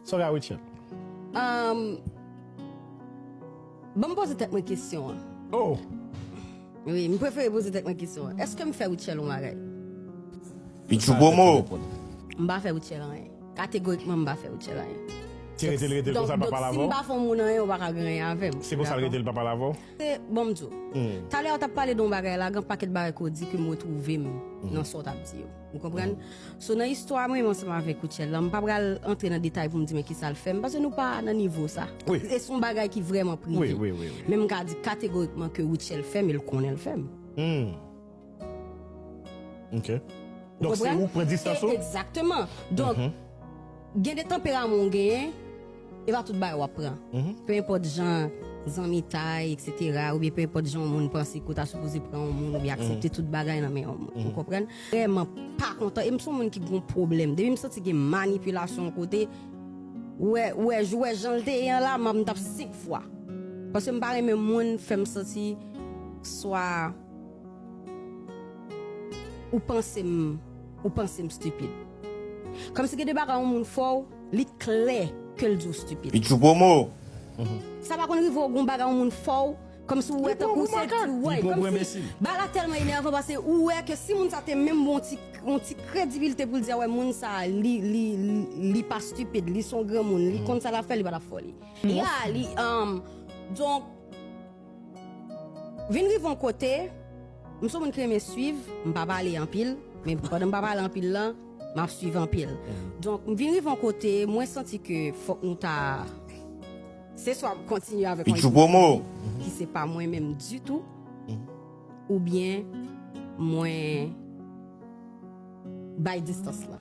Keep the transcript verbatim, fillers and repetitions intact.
Sa w gen a Rutshelle? Um, Ban m poze tèt mwen kesyon an. Oh! Wi, m prefere poze tèt mwen kesyon an. Èske m fè Rutshelle yon bagay? Pitchou Promo. M pa fè Rutshelle anyen. Kategorikman, m pa fè Rutshelle anyen. Se rete l rete l konsa l pa pale avè Si m w? Pa fè yon moun anyen, ou pa ka gen anyen avè m. Se konsa l rete l pa pale avè w? Se bon m di w. Talè ou t ap pale de yon bagay la, gen pakèt bagay ke w di ke m retwouve m nan sa w t ap di yo. Ou konprann? So nan istwa mwen menm ansanm avèk Rutshelle la, m pa pral antre nan detay pou m di men kisa l fè m, paske nou pa nan nivo sa. Wi. E se yon bagay ki vrèman prive. Wi, wi, wi, wi. Men m ka di kategorikman ke Rutshelle fè m, e l konnen l fè m. Hmm. Ok. Donk se Konprann? Ou pran distans ou? Egzakteman. Donk, gen de tanperaman w genyen, e pa tout bagay w ap pran. Pe enpòt jan zanmitay, etsetera, oubyen pe enpòt jan yon moun panse ke w ta sipoze pran yon moun, oubyen aksepte tout bagay nan men yon moun. Ou konprann? Vrèman pa kontan. E m se yon moun ki gen yon pwoblèm. Depi m santi gen manipilasyon yon kote, ou wè, ou wè, ou wè jan l te ye an la, m ap, m t ap senk fwa. Paske m pa renmen moun fè m santi swa ou panse m ou panse m stipid. Kòmsi gen de bagay yon moun fè w, li klè ke l di w stipid. Pitchou Promo. Sa pa konn rive w gon bagay yon moun fè w, kòmsi ou wè tankou se ti wè, kòmsi bagay la tèlman enèvan paske ou wè ke si moun sa te menm bon ti yon ti kredibilite pou l di a wè moun sa li li li pa stipid, li se yon granmoun, li konn sa l ap fè, li pa t ap fè li. Ya, li um, donk vin rive yon kote, m se yon moun ki renmen swiv, m pa pale anpil, men pandan m pa pale anpil lan, m ap swiv anpil. Donk m vin rive yon kote, mwen santi ke fòk nou ta se swa m kontinye avèk yon Pitchou Promo. Ki se pa mwen menm ditou, oubyen mwen bay distans lan.